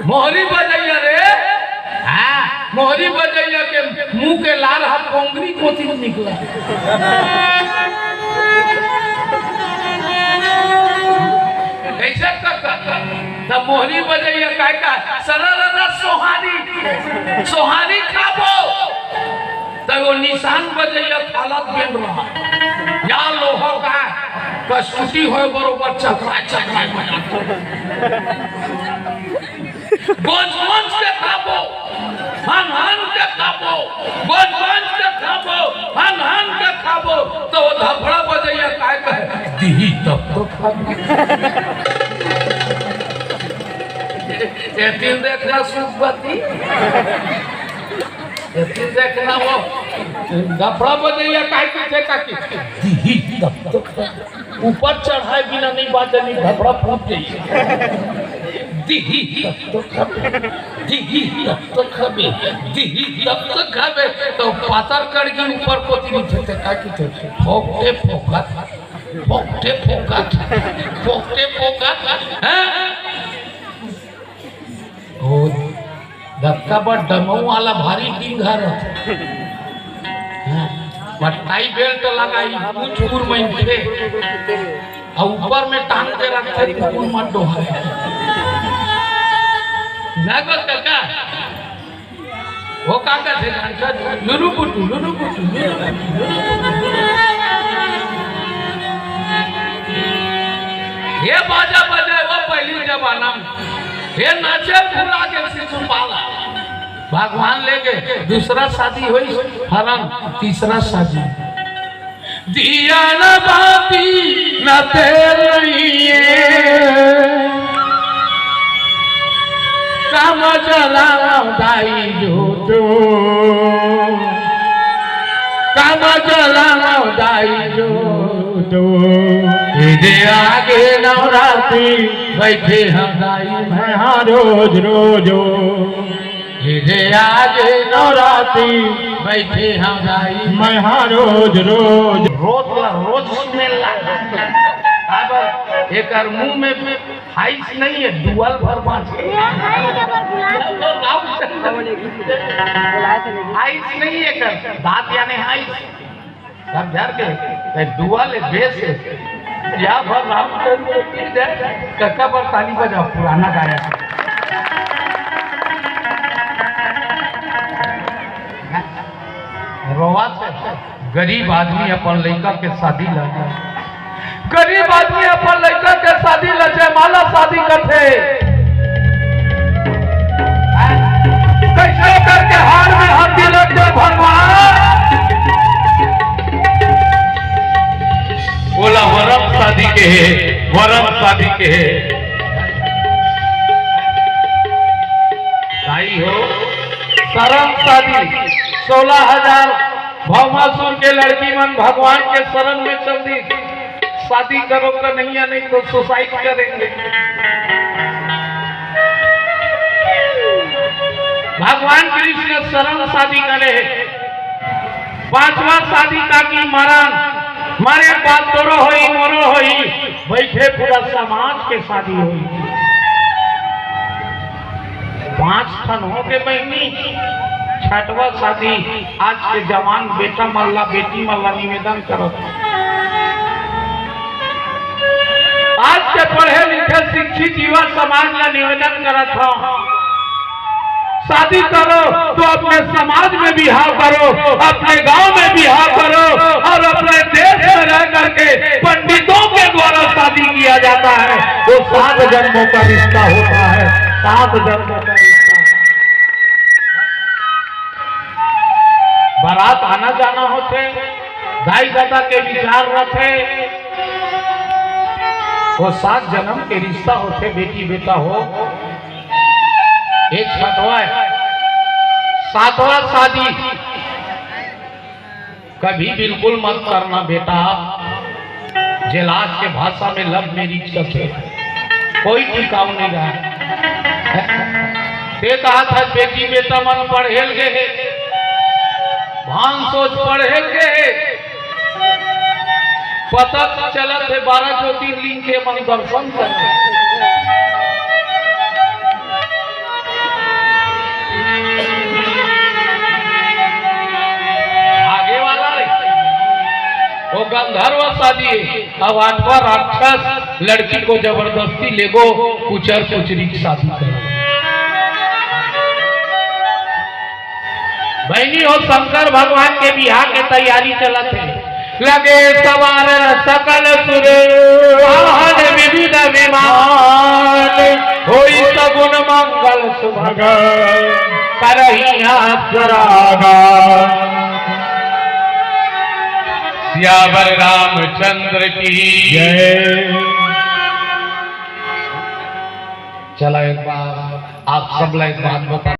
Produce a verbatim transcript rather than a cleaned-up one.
मोहरी बजइया रे, हाँ, मोहरी बजइया के मुंह के लार ह पोंगरी कोती ले निकला। कइसे कर, कर, कर? तब मोहरी बजइया काय का, सरर सोहारी, सोहारी खाबो। त वो निशान बजइया हालत बेन रहा। या लोहा का कस्तूती होय बरोबर चकरा चकरा बजाता। गोंज गोंज के खाबो, हन हन के खाबो, गोंज गोंज के खाबो, हन हन के खाबो। त वो धफड़ा बजइया काय कहे, दिही तब तो खाबो। ए दिन देखना सुखवती। एती देखना वो धफड़ा बजइया काय कथे काकी? दिही तब तो खाबे। ऊपर चढ़ाए बिना नहीं बात नहीं, धफड़ा फूट जाइए। दिही तब तो खाबे, दिही तब तो खाबे, दिही तब तो खाबे। त पातर कड़गी ऊपर कोती नहीं थे, काय कथे? फोकटे फोकट, फोकटे फोकट, फोकटे फोकट, हैं? ओ, दत्ता बर डमऊ वाला भारी डिंगा रथे। हाँ, बट्टाई बेल्ट लगाई, कुछ उर में थे। अउ ऊपर में टांग के रखे, कुकुर मन डोहाए। ना बस काका, वो का कथे जानत हस? लुरु पुटु, लुरु पुटु, लुरु पुटु, लुरु पुटु। ये बाजा बजाए वो पहिली जमाना में। ये नाचे भुला के शिशुपाल। भगवान लेगे दूसरा शादी होई, हरण तीसरा शादी। दिया न बाती न तेल नहीं है, काम चलावा दाई जो तो, काम चलावा दाई जो तो। ए जे आगे नवरात्रि बैठे हम दाई मैं हाँ रोज रोज। ए जे आगे नवरात्रि बैठे हम दाई मैं हाँ रोज रोज। रोज ला रोज सुने ला। अब एकर मुंह में आइस नहीं है, डुअल भर बांचे। आइस नहीं है कर, दांत याने आइस। सब झर के, ते डुअल है, बेस है। या भर रामचंद्र की जय, कक्का पर ताली बजाओ, पुराना गायक। रोवा से गरीब आदमी अपन लइका के शादी ला, गरीब आदमी अपन लइका के शादी ला जयमाला शादी करथे। कैसे करके हार में हाथी लग गए भगवान। ओला वरम शादी के हे, वरम शादी के हे। भाई हो, शरण शादी, सोलह हजार भौमासुर के लड़की मन भगवान के शरण में चल दी। शादी करो कन्हैया, नहीं तो सुसाइड करेंगे। भगवान कृष्ण शरण शादी करे हे। पांचवा शादी का की मरण, मरे बाद तोरो होई, मोरो होई, बैठे पूरा समाज के शादी होई। पांच ठन हो के बहिनी, छठवा शादी आज के जवान बेटा मन ला, बेटी मन ला निवेदन करत हंव। आज के पढ़े लिखे शिक्षित युवा समाज ला निवेदन करत हंव, शादी करो तो अपने समाज में बिहाव करो, अपने गांव में बिहाव करो और अपने देश में रह करके पंडितों के द्वारा शादी किया जाता है। वो सात जन्मों का रिश्ता होता है, सात जन्मों का रिश्ता। बारात आना जाना होथे, दाई ददा के विचार रथे, वो सात जन्म के रिश्ता होथे। बेटी बेटा हो, एक छठवा है, सातवां शादी कभी बिल्कुल मत करना बेटा, जेला आज के भाषा में लव मैरिज कथे, कोई टिकाऊ नहीं रहा। ते कहा था बेटी बेटा मन पढ़े ल गे हे, भान सोच पढ़े ल गे हे, पता चलत हे बारह ज्योतिर्लिंग के मन दर्शन कर। दिए। अब आठवां राक्षस लड़की को जबरदस्ती लेगो कुचर कुचरी की शादी करो। बहनी हो, शंकर भगवान के बिहाव के तैयारी चलत हे। लगे सवार सकल सुर, वाहन विविध विमान, होई सगुन मंगल सुभग, करहिया सुरागा। सियावर रामचंद्र की जय। चला, एक बार आप सब ला एक बात बता